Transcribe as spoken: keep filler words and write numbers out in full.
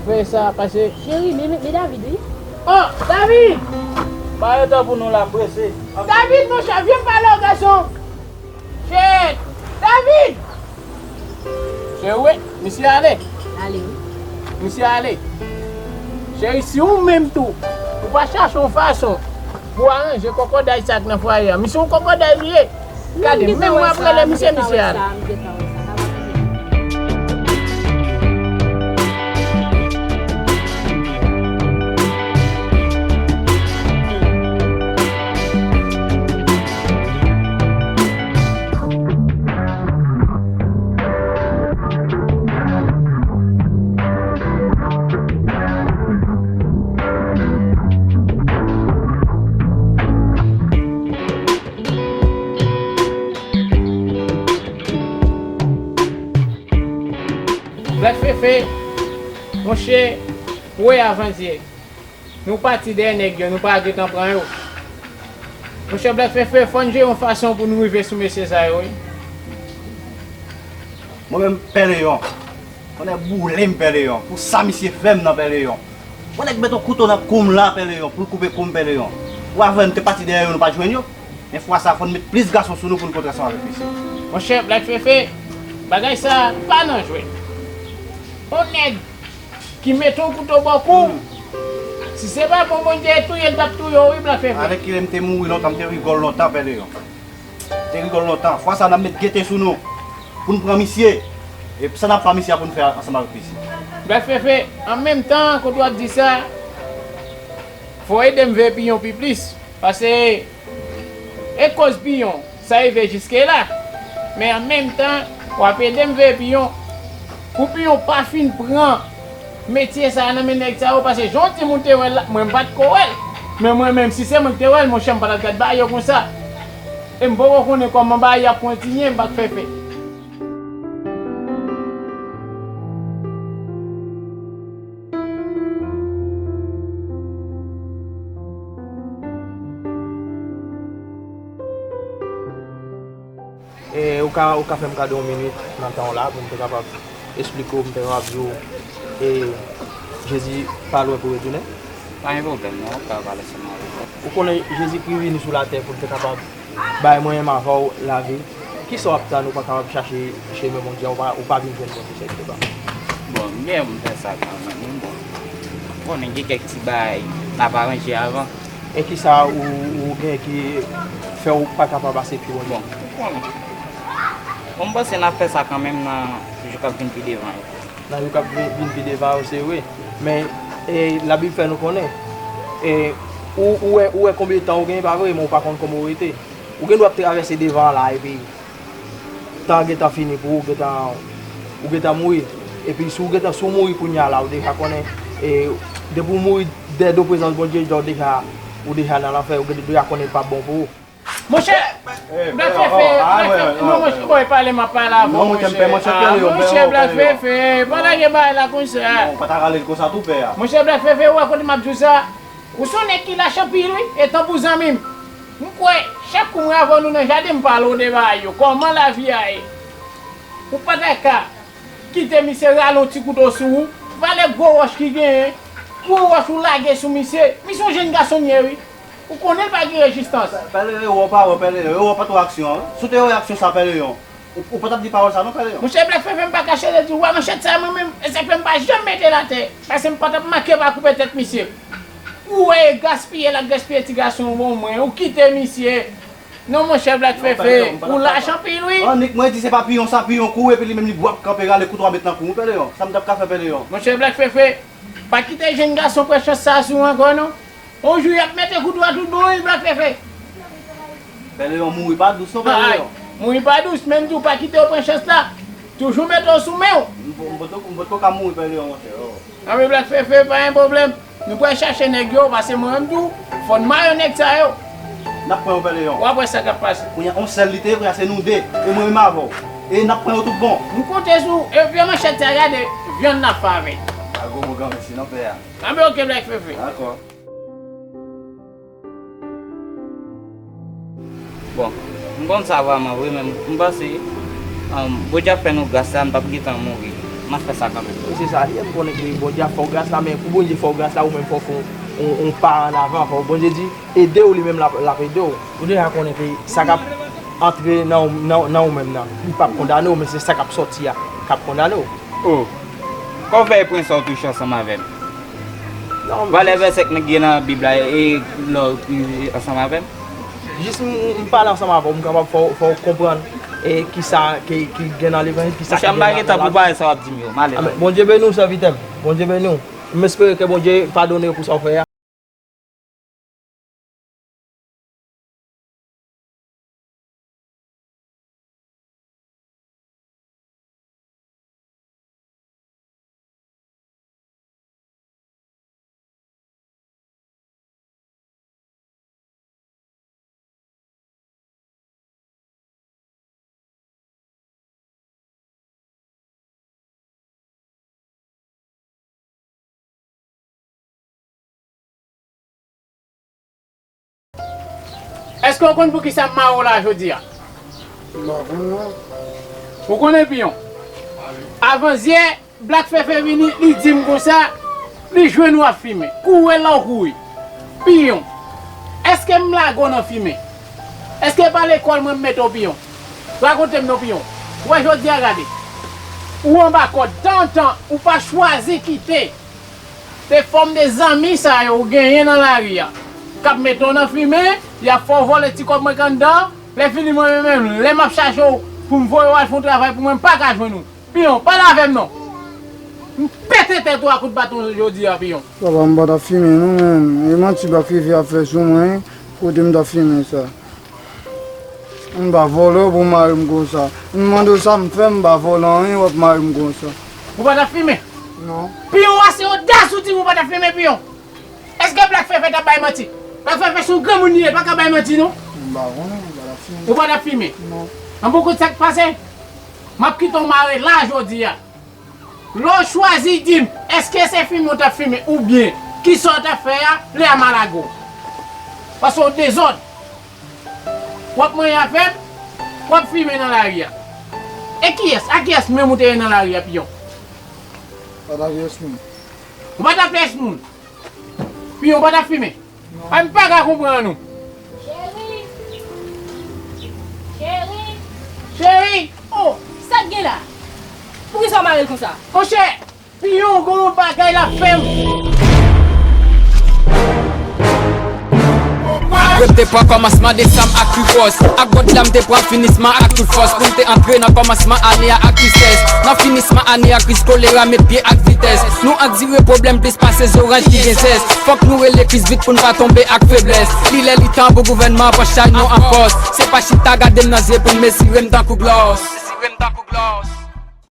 Fè sa pase. Cheri, men, men, men David, wi. Oh, David! Ba yo tan pou nou la prese. David, monchè, vyen m pale w, gason. Shit! David! Cheri, misye ale. Ale, wi. Misye ale. Cheri, si ou menm tou, ou pa chache yon fason pou aranje kòkòday sa k nan fwaye a, misye yon kòkòday li ye. Gade, menm mwen ap rele misye, misye al. Black Fefe, monchè, wè avantyè. Nou pati dèyè nèg yo, nou pa gentan pran yo. Monchè Black Fefe, fò n jere yon fason pou nou rive sou mesye sa yo, wi. Mwen menm, Pè Leyon. Mwen nèg boule m, Pè Leyon. Pou sa misye fè m nan, Pè Leyon. Mwen nèg met yon kouto nan kou m la, Pè Leyon, pou l koupe kou m, Pè Leyon. Ou avè m te pati dèyè yo, nou pa t jwenn yo. Men fwa sa, fò n met plis gason sou nou pou n kontre ansanm avèk misye. Monchè Black Fefe, bagay sa pa nan jwèt. On nèg ki mete yon kouto bò kou w. Si se pa bon Bondye touye l, t ap touye w, wi, Black Fefe. Avèk kilè m te mouri lontan, m te rigòl lontan, Pè Leyon. M te rigòl lontan. Fwa sa, n ap met gete sou nou pou n pran misye. E sa n ap fè misye a pou n fè ansanm avèk misye. Black Fefe, an menm tan, kote w ap di sa, fò w ede m veye piyon pi plis. Paske e koz piyon, sa rive jiske la. Men an menm tan, w ap ede m veye piyon. Pou piyon pa fin pran metye sa a nan men nèg sa yo, paske jan w di m ou te wè l la, mwen m pa t ko wè l. Men mwen menm, si se mwen ki te wè l, monchè, m pa t ap gad bagay yo konsa. E m poko konnen kòman bagay yo ap kontinye, m pa t fè fè. E, ou ka, ou ka fè m kado yon minit nan tan w la pou m te kapab esplike w, pou m te kapab di w, e, Jezi pa lwen pou retounen? Pa gen pwoblèm non, w ka pale sèlman avè m. Ou konnen Jezikri vini sou latè pou l te kapab bay mwen menm avè w lavi. Kisa w ap tann ou pa kapab chache chemen Bondye a, ou pa, ou pa vin jwenn Bondye sèlman? Bon, m byen pou m fè sa kanmenm, wi, bon. Ou konnen gen kèk ti bagay n ap aranje avan. E kisa ou, ou gen ki fè w pa kapab aksepte Bondye? Bon, ou konnen. Bon, m panse n ap fè sa kanmenm nan jou k ap vin pi devan yo. Nan jou k ap vin, vin pi devan yo, se vre. Men, e, Labib fè nou konnen, e, ou, ou wè, ou wè konbyen tan ou gen, pa vre, men ou pa konn kòman ou rete. Ou gen dwa ap travèse devan an la, epi tan an gentan fini pou ou, gentan, ou gentan mouri. Epi si w gentan, si w mouri kounye a la, ou deja konnen, e, depi w mouri dèyè do prezans Bondye, ou deja, ou deja nan lanfè, ou deja konnen l p ap bon pou ou. Monchè, Black Fefe, Black Fefe, non, monchè, bòy, pale m ap pale avè w, monchè. Ah, monchè, Black Fefe, pa lage bagay la konsa. Non, ou pa ta rale l konsa tou, pè a. Monchè Black Fefe, ou wè kote m ap di w sa? Ou se yon nèg ki lach anpil, wi, e tanpou zanmi m. M kwè, chak kou mwen avè w nou nan jaden, m pale w de bagay yo, kòman lavi a ye. Ou pa ta ka kite misye rale yon ti kouto sou ou, valè gwo wòch ki genyen, gwo wòch ou lage sou misye. Misye yon jenn gason l ye, wi. Ou konnen l pa gen rezistans. Pè Leyon, ou pa wè, Pè Leyon, ou pa t wè aksyon an. Si w te wè aksyon sa, Pè Leyon, ou, ou pa t ap di pawòl sa non, Pè Leyon. Monchè Black Fefe, m pa kache l di w, wè manchèt sa mwen menm, e sa k fè m pa janm mete l atè, paske m pa t ap manke pa koupe tèt misye. Ou wè e gaspiye l ap gaspiye ti gason bon mwen, ou kite misye. Non, monchè Black Fefe, ou lach anpil, wi. Annik, mwen di se pa piyon sa, piyon kou, epi li menm li bwap kanpe rale kouto a met nan kou, Pè Leyon. Sa m t ap ka fè, Pè Leyon? Monchè Black Fefe, pa kite jenn gason pran chans sa a sou ou ankò, non. On jou, y ap mete kouto a tout bon, wi, Black Fefe. Pè Leyon, mouri pa dous, non, Pè Leyon. Mouri pa dous, men m di w pa kite yo pran chans la. Toujou mete w sou men w. M po-, m poto, m poto ka mouri, Pè Leyon, monchè, oh. Anben Black Fefe, pa gen pwoblèm. Nou pral chache nèg yo, paske mwen menm tou, fò n mayo nèg sa yo. N ap pran yo, Pè Leyon. W ap wè sa k ap pase. Kounye a, on sèl li te ye, kounye a se nou de. E mwen menm avè w. E n ap pran yo tout bon. M konte sou ou. E vye manchèt sa, gade, vyann n ap fè avè l. Pa gwo mo granmesi non, pè a. Anben oke, Black Fefe. Dakò. Bon, m konn sa vrèman vre, men m panse, um, Bondye ap fè nou gras la, n p ap gentan mouri. M ap fè sa kanmenm. Wi, se sa li ye, m konnen ke Bondye ap fè w gras la, men pou Bondye fè w gras la, ou menm fò w fè yon, yon, yon pa ann avan. Fò Bondye di, ede w, li menm l ap, l ap ede w. Ou deja konnen ke sa k ap antre nan, nan, nan ou menm nan, li p ap kondane w, men se sa k ap sòti a k ap kondane w. Oh, kòman w fè e pran sa w touche ansanm avè m? Non, valè vèsè k gen nan Bib la e lè w priye ansanm avè m? Jis m, m pale ansanm avè w, m kapab fè w, fè w konprann e kisa ki, ki gen nan levanjil, kisa ki gen nan, nan Labib. Monchè, m pa gen tan pou bagay sa w ap di m yo. M ale. Amèn. Bondye beni w, sèvitè m. Bondye beni w. M espere ke Bondye padone w pou sa w fè a. Èske w konn poukisa m mare w la jodi a? M pa konn non. Ou konnen, Piyon? Avanzyè, Black Fefe vini, li di m konsa, li jwenn w ap fimen. Kouri la w kouri. Piyon, èske m lage w nan fimen? Èske pa lekòl mwen m mete w, Piyon? Rakonte m non, Piyon. Ou wè jodi a, gade. Ou anba kòd. Tantan, ou pa chwazi kite. Se fòm de zanmi sa yo ou genyen nan lari a k ap mete w nan fimen, y ap fè w vòlè ti kòb mwen k anndan. Lè fini, mwen menm, lè m ap chache w pou m voye w al fè yon travay pou mwen, m pa ka jwenn ou. Piyon, pale avè m non. M pete tèt ou a kout baton jodi a, Piyon. Papa, m pa t ap fimen non, men e manti Black Fefe ap fè sou mwen, kote m t ap fimen sa. M pa vòlè w pou w mare m konsa. M mande w sa m fè, m pa vòlè anyen, w ap mare m konsa. Ou pa t ap fimen? Non. Piyon, w ase odas ou di m ou pa t ap fimen, Piyon. Èske Black Fefe t ap bay manti? Black Fefe se yon granmoun li ye, l pa ka bay manti non. M pa konnen, m pa t ap fimen. Ou pa t ap fimen? Non. An bon kout sa k pase? M ap kite w mare la jodi a. Lè w chwazi di m, èske se fimen w t ap fimen oubyen kisa w t ap fè a, lè a m a lage w. Paske w dezòd. W ap manyen afè m, w ap fimen nan lari a. E kiyès? A kiyès menm ou te ye nan lari a, Piyon? Pa t ak yès moun. Ou pa t ak yès moun? Piyon pa t ap fimen. Ay, m pa ka konprann ou. Cheri! Cheri! Cheri! Oh, sa k gen la? Poukisa w mare l konsa? Monchè, Piyon gon bagay l ap fè m. Yo te pran kòmansman desanm ak pli gwòs. Ak gòd la m te pran finisman ak tout fòs. Pou m te antre nan kòmansman ane a ak tristès. Nan finisman ane a, kriz kolera met pye ak vitès. Nou andire pwoblèm plis pase zoranj ki gen zès. Fòk nou rele Kris vit pou n pa tonbe ak feblès. Li lè li tan pou gouvènman an pran chay nou an fòs. Se pa chita gade m nan zye pou n mezire m tankou glòs.